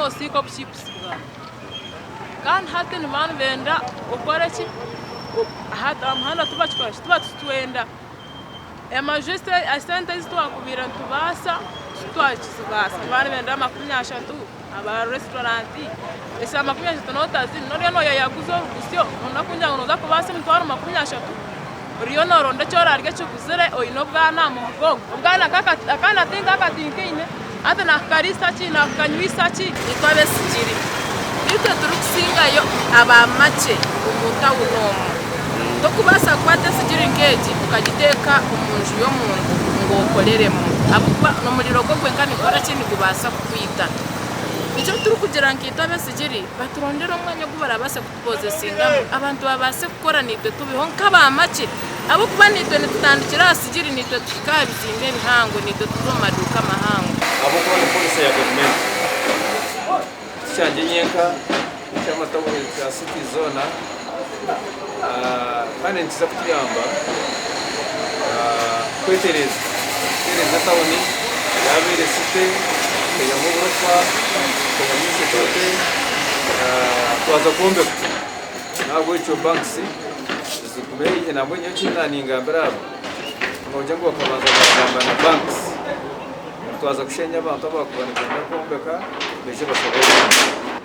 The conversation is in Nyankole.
noosiika obuchipusi bwawe. Kandi hati nibaba nibenda okore ki? Hati aha muhanda tibakikora ki? Tibakitwenda. Amaju esente ezi twakubaire nitubaasa titwakizibaasa. Nibaba nibenda 30 aba restaurant, eshaaha 30 nooba otaziine oriyo nooyeyaguza orugusyo nooyenda kugira ngu nooza kubaasa emitwaro 30 oriyo nooronda eki oraarye kiguzire oine obwana aha mugongo. Obwana akaana tinkaka tinkaine hati naakukariisa ki, naakukanywisa ki? Itwe abesigiri nitwe turikusingayo aba makye omu tawuni omu. Tokubaasa kukwata esigiri nk'egi okagiteeka omu nju y'omuntu ngu okoreremu ahabw'okuba n'omuriro gwo gwenka nigukora ki? Nigubaasa kukwita. Nikyo turikugira nkaitwe abesigiri baturondere omwanya ogu barabaase kutupozesingamu abantu babaase kukora naitwe tubeho nk'aba makye ahabw'okuba naitwe nitutandikira aha sigiri naitwe tuhika aha bizimbe ebihango naitwe tuza omu maduuka amahango. Ahabw'okuba ni policy ya gavumenti. Tikyangye nyenka, n'eky'amatawuni kya cities zoona kandi nikiza kutuyamba kwetereeza, kutereeza etawuni yaaba eri city tukaihamu oburofa, tukaihamu insecurity twaza kwombeka. Nahabwekyo banks zigume haihi nambwenu nyowe eki naningambira aba nogira ngu bakabanza bagamba na banks ngu twaza kushenya abantu abakuba nibenda kwombeka baije bashabe loan.